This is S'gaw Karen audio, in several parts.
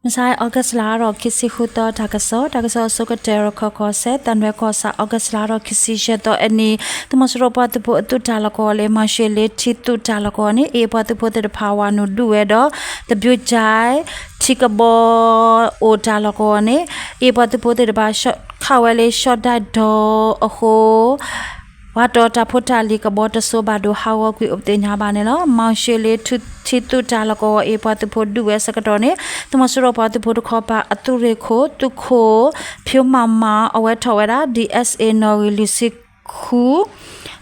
မဆါ August လါဒီးခံဆံဃုသီ တၢ်ကစီၣ်, တၢ်ကစီၣ်အဆိကတၢၢ် ရခၢၣ်ကီၢ်စဲၣ် သံတွဲကီၢ်ဆၣ် August လါဒီးခံဆံယဲၢ်သီအနံၤ, သုးမီၤစိရိၤပှၤသုးဖိအသုးတၢ်လီၢ်ကဝီၤလၢ မီၤၡ့လ့ထံသုးတၢ်လီၢ်ကဝီၤန့ၣ် အ့ၣ်ပှၤသုးဖိသ့ၣ်တဖၣ်ဝၤနုာ်ဒုးဝဲဒီး သဘျုးကၠဲး ထံကဘီအိၣ်တၢ်လီၢ်ကဝီၤန့ၣ် အ့ၣ်ပှၤသုးဖိသ့ၣ်တဖၣ် ခးဝဲလၢရှီၣ်ဒၣ်ဒီအဃိ ပှၤတီၢ်တၢ်ဖိတၢ်လံၤကဘီတစိၤဘၣ်ဒိဟးဂီၤကွံာ်အိၣ်ပသ့ၣ်ညါဘၣ်န့ၣ်လီၤ. မီၤၡ့လ့ထံသုးတၢ်လီၢ်ကဝီၤအ့ၣ်ပှၤသုးဖိဒုးဝဲအဆၢကတီၢ်န့ၣ် သုးမီၤစိရိၤပှၤသုးဖိတခီပၤအသုးရ့ၣ်ခိၣ် သုးခိၣ် ဖၠိမၤမၤ အဝဲထီၣ်ဝဲဒၣ် DSA နီၣ်ဂံၢ်လွံၢ်ဆံဃု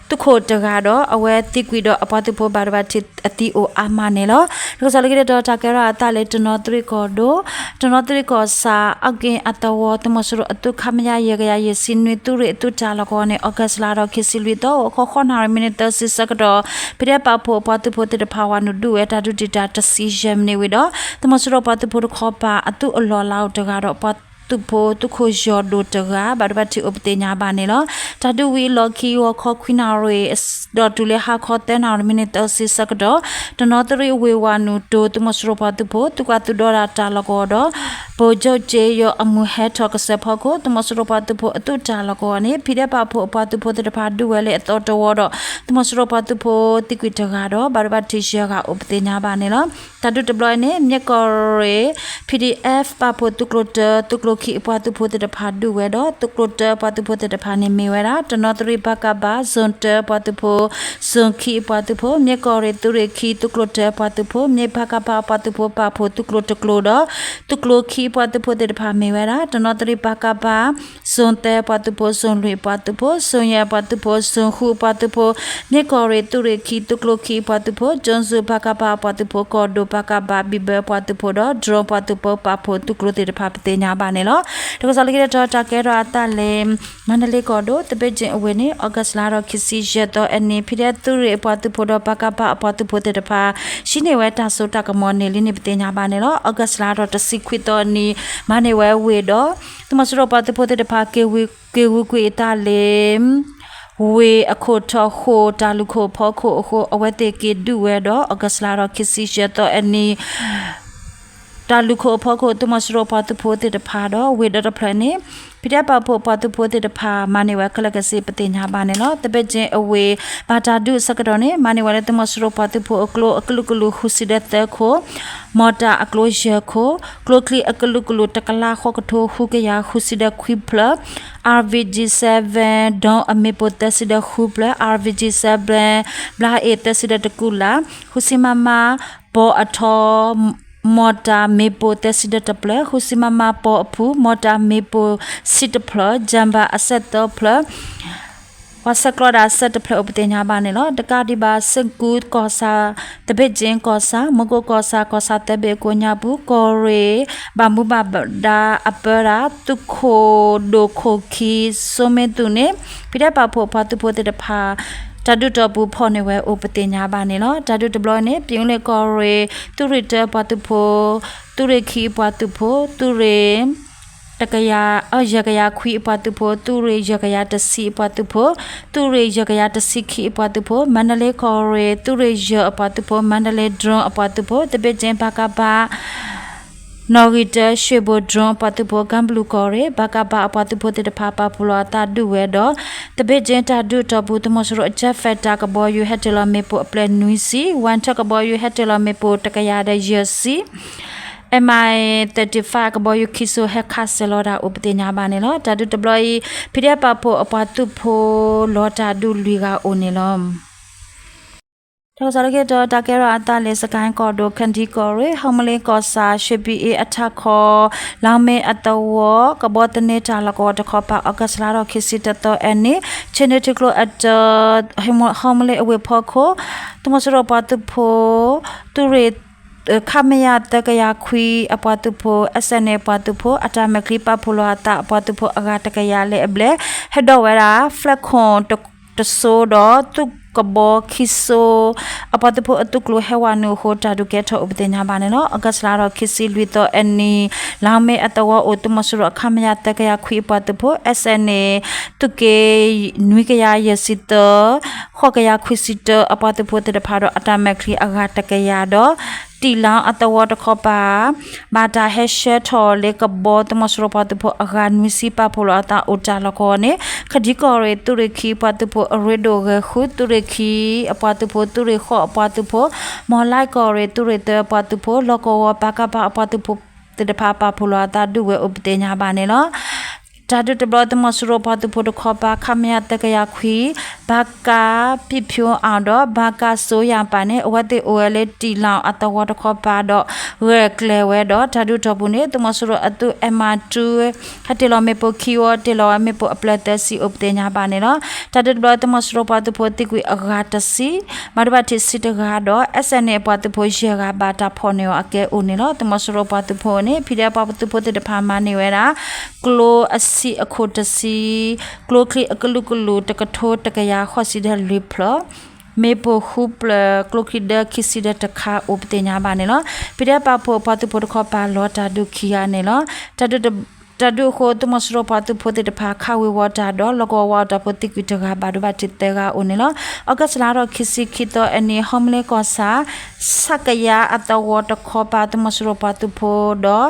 သုးခိၣ်တဂၤဒီး အဝဲသံကွံာ်ဒီးအပှၤသုးဖိဘၣ်ဒိဘၣ်ထံးအသံအိၣ်အါမးန့ၣ်လီၤ. တၢ်ကစီၣ်လၢခံတတီၤ တၢ်ကဲထီၣ်အသးလၢတနီသရံၣ်ကီၢ်ဒိၣ်, တနီသရံၣ်ကီၢ်ဆၣ် အက့ၣ်အသဝီ သုးမီၤစိရိၤအသုး ခမရ ယဲၢ်ကယၤယဲၢ်ဆံနွံ သုးရ့ၣ်အသုးတၢ်လီၢ်ကဝီၤန့ၣ် August လါဒီးခံဆံလွံၢ်သီ အိၣ်ခိးဃိးနၣ်ရံၣ် မံးနံးသၢဆံဆၢကတီၢ် ဖံးဒဲးပာ်ဖှိၣ်အပှၤသုးဖိသ့ၣ်တဖၣ်ဝၤနုာ်ဒုးဝဲတၢ်ဒုးတံာ်တာ်တဆံယဲၢ်မံးနံးဝံၤဒီး သုးမီၤစိရိၤပှၤသုးဖိတခီပၤအသုးအလီၢ်လၤအိၣ်တဂၤဒီးပှၤသုးဖိသုးခိၣ်ယီၢ်ဒိၣ်တဂၤ ဘၣ်ဒိဘၣ်ထံးအိၣ်ပသ့ၣ်ညါဘၣ်န့ၣ်လီၤ. တၢ်ဒုးဝံၤအလီၢ်ခံ ဂီၤခီခွံနၣ်ရံၣ် ဒီးတုၤလၢဟါခီသၢနၣ်ရံၣ် မံးနံးသၢဆံဆၢကတီၢ် တနီသရံၣ်ဝ့ၢ်ဝၤနုာ်တိၤ သုးမီၤစိရိၤပှၤသုးဖိ သုးကွၢ်သုးဒီတၢ်လီၢ်ကဝီၤဒီး ပိၣ်ကၠိၣ်ကၠ့ယီၤအမုၢ်ဟဲထီၣ်ကစၢၢ်ဖီခိၣ် သုးမီၤစိရိၤပှၤသုးဖိအသုးတၢ်လီၢ်ကဝီၤန့ၣ် ဖံးဒဲးပာ်ဖှိၣ်အပှၤသုးဖိသ့ၣ်တဖၣ်ဒုးဝဲလၢအသီတဝီဒီး သုးမီၤစိရိၤပှၤသုးဖိသံကွံာ်တဂၤဒီး ဘၣ်ဒိဘၣ်ထံးယဲၢ်ဂၤအိၣ်ပသ့ၣ်ညါဘၣ်န့ၣ်လီၤ. တၢ်ဒုးတဘျီအံၤန့ၣ် မ့ၢ်ကီၢ်ရ့ၣ် PDF ပာ်ဖှိၣ်သုးကျိၤတၢ သုးကျိၤခံအပှၤသုးဖိသ့ၣ်တဖၣ်ဒုးဝဲဒီး သုးကျိၤတၢအပှၤသုးဖိသ့ၣ်တဖၣ်န့ၣ်မ့ၢ်ဝဲဒၣ် တနီသရံၣ် ပကဖ zone တၢအပှၤသုးဖိ, zone ခံအပှၤသုးဖိ, မ့ၢ်ကီၢ်ရ့ၣ်သုးရ့ၣ်ခံသုးကျိၤတၢအပှၤသုးဖိ, မ့ၢ် ပကဖ အပှၤသုးဖိပာ်ဖှိၣ်သုးကျိၤတကျိၤဒီး သုးကျိၤခံအပှၤသုးဖိသ့ၣ်တဖၣ်မ့ၢ်ဝဲဒၣ် တနီသရံၣ် ပကဖ zone သၢအပှၤသုးဖိ, zone လွံၢ်အပှၤသုးဖိ, zone ယဲၢ်အပှၤသုးဖိ, zone ဃုအပှၤသုးဖိ, မ့ၢ်ကီၢ်ရ့ၣ်သုးရ့ၣ်ခံသုးကျိၤခံအပှၤသုးဖိ, ကၠိၣ်စူၣ် ပကဖ အပှၤသုးဖိ, ကီၢ်ဒိၣ် ပကဖ ဘံၣ်ဘၢအပှၤသုးဖိဒီး drone အပှၤသုးဖိပာ်ဖှိၣ်သုးကျိၤသ့ၣ်တဖၣ်ပသ့ၣ်ညါဘၣ်န့ၣ်လီၤ. တၢ်ကစီၣ်လၢခံတတီၤ တၢ်ကဲထီၣ်အသးလၢ မါနလ့ကီၢ်ဒိၣ် သဘ့ၣ်ကၠ့အဝ့ၢ်န့ၣ် August လါဒီးခံဆံယဲၢ်သီအနံၤ ဖံးဒဲးသုးရ့ၣ်အပှၤသုးဖိဒီး ပကဖ အပှၤသုးဖိသ့ၣ်တဖၣ် ဟံးန့ၢ်ဝဲတၢ်စိတၢ်ကမီၤန့ၢ်လံန့ၣ်ပသ့ၣ်ညါဘၣ်န့ၣ်လီၤ. August လါဒီးတဆံခွံသီအနံၤ မၤန့ၢ်ဝဲဝ့ၢ်ဒီး သုးမီၤစိရိၤပှၤသုးဖိသ့ၣ်တဖၣ် က့ၤဝံကွံာ်အသးလၢ ဝ့ၢ်အခိၣ်ထီၣ်ဃိၣ် တၢ်လူၢ်ခိၣ်အဖီခိၣ်အဃိ အဝဲသ့ၣ်က့ၤဒုးဝဲဒီး August လါဒီးခံဆံယဲၢ်သီအနံၤ တၢ်လူၢ်ခိၣ်အဖီခိၣ် သုးမီၤစိရိၤပှၤသုးဖိသ့ၣ်တဖၣ်ဒီး ဝ့ၢ်ဒီတဖျၢၣ်န့ၣ် ဖံးဒဲးပာ်ဖှိၣ်ပှၤသုးဖိသ့ၣ်တဖၣ် မၤန့ၢ်ဝဲခဲလၢာ်ကဆ့ပသ့ၣ်ညါဘၣ်န့ၣ်လီၤ. သဘ့ၣ်ကၠ့အဝ့ၢ် ဘၣ်တၢ်ဒုးအဆၢကတီၢ်န့ၣ် မၤန့ၢ်ဝဲလၢသုးမီၤစိရိၤပှၤသုးဖိအကျိအကလုာ်ကလုာ်ဃုဆံဒီးသၢခိၣ်, မီၣ်တၢ်အကျိယဲၢ်ခိၣ်, ကျိချံအကလုာ်ကလုာ်တကလးဃိးကထိဃုကယၤဃုဆံဒီးခွံဖျၢၣ်, RPG seven drone အမ့ၣ်ပိၢ်သၢဆံဒီးဃုဖျၢၣ်, RPG seven ဘျါအ့ၣ်သၢဆံဒီးတကူလၢ်, ဃုဆံ MM ပီအထီ မီၣ်တၢ်မ့ၣ်ပိၢ်သၢဆံဒီးတဖျၢၣ်, ဃုဆံ MM ပီအဖု မီၣ်တၢ်မ့ၣ်ပိၢ်ဆံတဖျၢၣ်, ကၠၣ်ဘၣ်အဆၢသၢဖျၢၣ် ပှၤဆဲးကျိးဒၣ်အဆၢတဖျၢၣ်အိၣ်ပသ့ၣ်ညါဘၣ်န့ၣ်လီၤ. တကးဒံးဘၣ် စ့ၣ်ကူးကီၢ်ဆၣ်, သဘ့ၣ်ကၠ့ကီၢ်ဆၣ်, မူကီၢ်ကီၢ်ဆၣ်, ကီၢ်ဆၣ်သၢဘ့ၣ်အကိးညါပူၤ ကီၢ်ရ့ၣ် ဘၣ်မူဘၣ်ဒါအပၢဒၣ် သုးခိၣ်ဒိၣ်ခိၣ်ခံ စိမ့ၢ်သူးန့ၣ် ဖံးဒဲးပာ်ဖှိၣ်ပှၤသုးဖိသ့ၣ်တဖၣ် တၢ်ဒုးတီၢ်ပူၤဖီၣ်န့ၢ်ဝဲအိၣ်ပသ့ၣ်ညါဘၣ်န့ၣ်လီၤ. တၢ်ဒုးတဘျီန့ၣ် ပၠ့ၣ်အူလ့ၣ်ကီၢ်ရ့ၣ် သုးရ့ၣ်တၢအပှၤသုးဖိ, သုးရ့ၣ်ခံအပှၤသုးဖိ, သုးရ့ၣ် တကယၤ, ယဲၢ်ကယၤခွံအပှၤသုးဖိ, သုးရ့ၣ်ယဲၢ်ကယၤတဆံအပှၤသုးဖိ, သုးရ့ၣ်ယဲၢ်ကယၤတဆံခံအပှၤသုးဖိ, မါနလ့ကီၢ်ရ့ၣ် သုးရ့ၣ်ယဲၢ်အပှၤသုးဖိ, မါနလ့ drone အပှၤသုးဖိ, သဘ့ၣ်ကၠ့ ပကဖ နီၣ်ဂံၢ်တၢ ရွှေဘို drone အပှၤသုးဖိ, ကၢ်ဘလူးကီၢ်ရ့ၣ် ပကဖ အပှၤသုးဖိသ့ၣ်တဖၣ်ပာ်ဖှိၣ်လီၤအသးဒုးဝဲဒီး သဘ့ၣ်ကၠ့တၢ်ဒုးအတီၢ်ပူၤ သုးမီၤစိရိၤအ jet fighter ကဘီယူၤဟဲတ့ၢ်လီၤမ့ၣ်ပိၢ်အပျဲၢ်နွံဆံ, ဝၣ်ထၢၣ်ကဘီယူၤဟဲတ့ၢ်လီၤမ့ၣ်ပိၢ်တကယၤဒီးယဲၢ်ဆံ MI thirty-five ကဘီယူၤခံစိၤဟဲခးစဲၤလီၤတၢ်အိၣ်ပသ့ၣ်ညါဘၣ်န့ၣ်လီၤ. တၢ်ဒုးတဘျီအံၤ ဖံးဒဲးပာ်ဖှိၣ်အပှၤသုးဖိလီၤတၢ်ဒုးလွံၢ်ဂၤအိၣ်န့ၣ်လီၤ. တၢ်ကစီၣ်လၢခံတတီၤ တၢ်ကဲထီၣ်အသးလၢ စကဲၣ်ကီၢ်ဒိၣ် ခၣ်ဒံကီၢ်ရ့ၣ် ဟီၣ်မလ့ကီၢ်ဆၣ် ရွှေဘီအေးအထးခီ လါမ့ၤအသဝီ ကဘီသန့တၢ်လီၢ်ကဝီၤတခီပၤ August လါဒီးခံဆံတသီအနံၤ ဆ့ၣ်န့ၣ်ထံကျိအတၢ ဟီၣ်မလ့အဝ့ၢ်ဖီခိၣ် သုးမီၤစိရိၤပှၤသုးဖိ သုးရ့ၣ် ခမရ သၢကယၤခွံအပှၤသုးဖိ SNA အပှၤသုးဖိ အတၢ်မဲာ်ချံပာ်ဖှိၣ်လီၤအသးအပှၤသုးဖိအဂၤတကယၤလၢအဘျဲၣ် ဟဲဒိးဝဲဒၣ် flag ခိၣ်တစိၤဒီး သုး ကဘီခံစိ အပှၤသုးဖိအသုးကျိၤဟဲဝဲနုာ်အဃိ တၢ်ဒုးကဲထီၣ်အိၣ်ပသ့ၣ်ညါဘၣ်န့ၣ်လီၤ. အီကူးလါထီၣ်ခံဆံလွံၢ်သီအနံၤ လါမ့ၤအသဝီအိၣ် သုးမီၤစိရိၤအခမရ သၢကယၤခွံအပှၤသုးဖိ SNA သုးက့ နွံကယၤယဲၢ်ဆံသၢ ဃိးကယၤခွံဆံတၢ အပှၤသုးဖိသ့ၣ်တဖၣ်ဒီး အတၢ်မဲာ်ချံအဂၤတကယၤဒီး တံၣ်လီၤအသဝီတခီပၤ ဘၣ်တၢ်ဟဲဆှၢထီၣ်လၢကဘီ သုးမီၤစိရိၤပှၤသုးဖိအဂၤနွံဆံ ပာ်ဖှိၣ်လီၤအသးအိၣ်တၢ်လီၢ်ကဝီၤန့ၣ် ခဒံကီၢ်ရ့ၣ်သုးရ့ၣ်ခံ ပှၤသုးဖိအရ့ဒိၣ်ဂဲၤဃု သုးရ့ၣ်ခံအပှၤသုးဖိ သုးရ့ၣ်ဃိးအပှၤသုးဖိ မီၢ်လၢ်ကီၢ်ရ့ၣ်သုးရ့ၣ်သၢအပှၤသုးဖိ လီၢ်ကဝီၤ ပကဖ အပှၤသုးဖိသ့ၣ်တဖၣ် ပာ်ဖှိၣ်လီၤအသးဒုးဝဲအိၣ်ပသ့ၣ်ညါဘၣ်န့ၣ်လီၤ. တၢ်ဒုးတဘျီ သုးမီၤစိရိၤပှၤသုးဖိတခီပၤ ခမရ သၢကယၤခွံ ဘၣ်ကး ပံၣ်ဖၠိအၣ်ဒီး ဘၣ်ကးစိယၣ်ပၣ်န့ၣ် အဝဲသ့ၣ်အိၣ်ဝဲလၢတံၣ်လီၤအသဝီတခီပၤဒီး ဂဲၤကျဲၤဝဲဒီး တၢ်ဒုးထီၣ်ပူၤန့ၣ် သုးမီၤစိရိၤအသုး MI two ဟဲတ့ၢ်လီၤမ့ၣ်ပိၢ်ခံဝီ တ့ၢ်လီၤဝဲမ့ၣ်ပိၢ်အဖျၢၣ်သၢဆံအိၣ်ပသ့ၣ်ညါဘၣ်န့ၣ်လီၤ. တၢ်ဒုးတဘျီ သုးမီၤစိရိၤပှၤသုးဖိသံကွံာ်အဂၤတဆံ မၤဒိဘၣ်ထံးဆံတဂၤဒီး SNA အပှၤသုးဖိယဲၢ်ဂၤ ဘၣ်တၢ်ဖီၣ်န့ၢ်အီၤအကဲအိၣ်န့ၣ်လီၤ. သုးမီၤစိရိၤပှၤသုးဖိန့ၣ် ဖံးဒဲးပှၤသုးဖိသ့ၣ်တဖၣ်မၤန့ၢ်ဝဲဒၣ် ကျိအဆံးအခိၣ်တဆံ, ကျိချံအကလုာ်ကလုာ်တကထိတကယၤဃိးဆံဒီးလွံၢ်ဖျၢၣ်, မ့ၣ်ပိၢ်ဃုဖျၢၣ်, ကျိချံဒၢခံဆံဒီးတခါအိၣ်ပသ့ၣ်ညါဘၣ်န့ၣ်လီၤ. ဖံးဒဲးပာ်ဖှိၣ်ပှၤသုးဖိတခီပၤလီၤတၢ်ဒုးခံဂၤန့ၣ်လီၤ. တၢ်ဒုးတ တၢ်ဒုးအဃိ သုးမီၤစိရိၤပှၤသုးဖိသ့ၣ်တဖၣ် ခးဝ့ၤဝီၤတၢ်ဒီး လီၢ်ကဝီၤဝါအီၣ်တၢ်ဖိသံကွံာ်တဂၤ ဘၣ်ဒိဘၣ်ထံးသၢဂၤအိၣ်န့ၣ်လီၤ. အီကူးလါထီၣ်ခံဆံခံသီအနံၤ ဟီမလ့ကီၢ်ဆၣ် ဆၣ်ကယၤအသဝီတခီပၤ သုးမီၤစိရိၤပှၤသုးဖိဒီး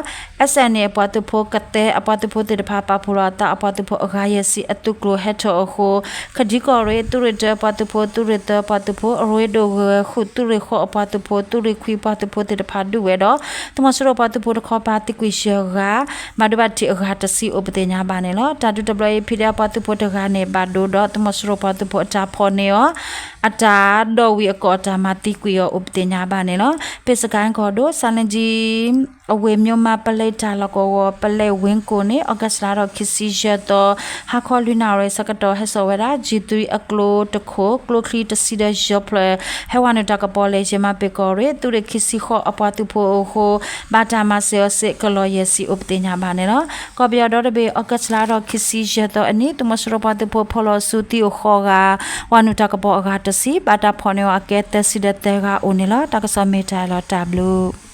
SNA အပှၤသုးဖိ ကသဲအပှၤသုးဖိသ့ၣ်တဖၣ် ပာ်ဖှိၣ်လီၤအသးအပှၤသုးဖိအဂၤယဲၢ်ဆံအသုးကျိၤဟဲထီၣ်အဃိ ခဒံကီၢ်ရ့ၣ် သုးရ့ၣ်တၢအပှၤသုးဖိ သုးရ့ၣ်သၢအပှၤသုးဖိ အရ့ဒိၣ်ဂဲၤဃု သုးရ့ၣ်ဃိးအပှၤသုးဖိ သုးရ့ၣ်ခွံပှၤသုးဖိသ့ၣ်တဖၣ်ဒုးဝဲဒီး သုးမီၤစိရိၤပှၤသုးဖိတခီပၤသံကွံာ်ယဲၢ်ဂၤ မၤဒိဘၣ်ထံးအဂၤတဆံအိၣ်ပသ့ၣ်ညါဘၣ်န့ၣ်လီၤ. တၢ်ဒုးတဘျီအံၤ ဖံးဒဲးအပှၤသုးဖိတဂၤန့ၣ် ဘၣ်ဒိဒီး သုးမီၤစိရိၤပှၤသုးဖိအတၢ်ဖီၣ်န့ၢ်အီၤ အတၢ်ဒီးဝံၤအကိးအတၢ်မၤသံကွံာ်အီၤအိၣ်ပသ့ၣ်ညါဘၣ်န့ၣ်လီၤ. ပ့ၣ်စကဲကီၢ်ဒိၣ် ဆါလကၠံ အဝ့ၢ်မျိးမးပလဲတၢ်လီၢ်ကဝီၤ ပလဲဝ့ၢ်ကိၣ်န့ၣ် အီကူးလါထီၣ်ခံဆံယဲၢ်သီ ဟါခီလွံၢ်နၣ်ရံၣ်ဆၢကတီၢ် ဟဲစိာ်ဝဲဒၣ် G three အကျိတခိၣ် ကျိချံတဆံဒီးယဲၢ်ဖျၢၣ် ဟဲဝဲနုာ်တၢ်ကပီၤလဲၤယဲၢ်မး ပ့ၢ်ကီၢ်ရ့ၣ် သုးရ့ၣ်ခံဆံဃိးအပှၤသုးဖိအဃိ ဘၣ်တၢ်မၤစၢၤအီၤစ့ၢ်ကလီၤယဲၢ်ဆံအိၣ်ပသ့ၣ်ညါဘၣ်န့ၣ်လီၤ. ကီၢ်ပယီၤဒီတဘ့ၣ် အီကူးလါထီၣ်ခံဆံယဲၢ်သီအနံၤ သုးမီၤစိရိၤပှၤသုးဖိဖီၣ်လီၤဆူသံအိၣ်ဃိးဂၤ ဝဲနုာ်တၢ်ကပီၤအဂၤတဆံ ဘၣ်တၢ်ဖီၣ်န့ၢ်အီၤအကဲသၢဆံဒီးသၢဂၤအိၣ်န့ၣ်လီၤ. တၢ်ကစီၣ်မ့ၢ်တၢ်အံၤလီၤ တၢ်ဘျုး